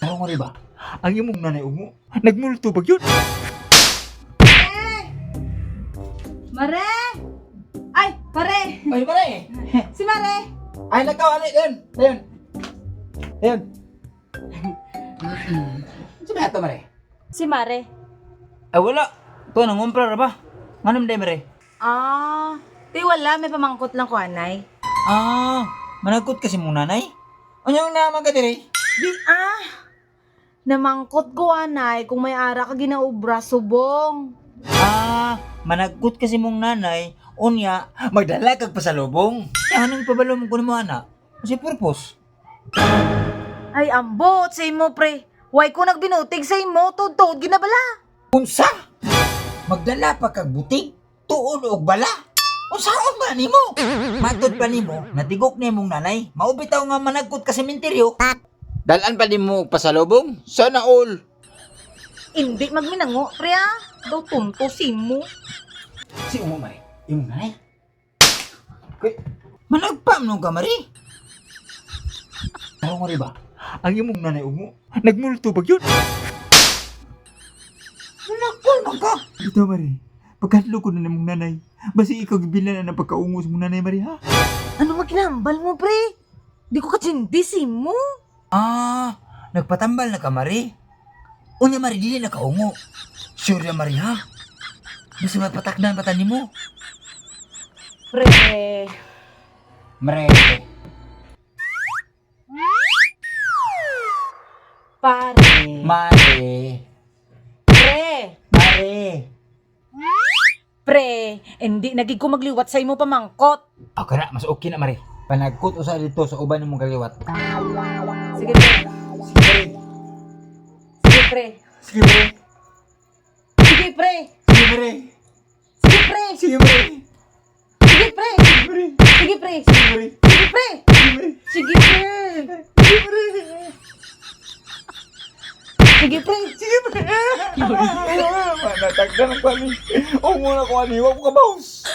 Ano nga ba? Ang imong nanay ungo, nagmulto ba yun? Mare! Ay, pare! Ay, pare! Si Mare! Ay, nakaw, ali, ayun, ayun. Ayun. Ano ba ito, mare? Si Mare. Ay, wala. Ito, nangumpra ra ba? Anong day, mare? Ah, di wala. May pamangkot lang ko, anay. Ah, managkot kasi mong nanay. Ano yung naman ka dire? Di ah! Namangkot ko, anay, kung may ara ka ginaubra, subong. Ah, managkot kasi mong nanay, unya, magdala kag pasalubong. Eh, anong pabalo mo kuno mo, ana? Kasi purpose. Ay, ambot sa imo, pre. Why ko nagbinutig sa imo, tuod-tuod ginabala. Unsa? Magdala pa kag butig, tuod og bala. Unsaon ba nimo? Matod pa nimo, natigok ni imong nanay. Mao bitaw nga managkot ka sementeryo. Dalan pa din mo og pasalubong? Sana all. Hindi magminango, pre ah. Daw tunto si mo. Si umo mare, imong nanay. Kay managpam nung ka mare. Ano nga ba? Ang imong nanay ungo, nagmulto ba yun? Managpol man ka. Ito mare, pagkadlo ko na nimong nanay. Basi ikaw gibilan na ng pagkaungos mong nanay mare ha. Ano maginambal mo, pre? Di ko katsindi si mo. Ah, nagpatambal na ka, Mari. Unya, Mari, dili na kaungo. Sure na, Mari, ha? Basta mapatakdan pa tani mo. Pre, Mare. pare, Mare. pre, Mare. pre. Hindi nagig ko magliwat sa imo pamangkot. Okay na, mas okay na, Mari. Panagkot usa dito sa uban ng mong kaliwat. Sige, pre. Sige, pre. Sige, pre. Sige, pre. Sige, pre. Sige, pre. Sige, pre. Sige, pre. Sige, pre. Sige, pre. Sige, pre. Sige, pre. Sige, pre. Sige, pre. Sige, pre. Sige, pre. Manatagdan ko ani. Ungo na ko ani, wa ko kabaws.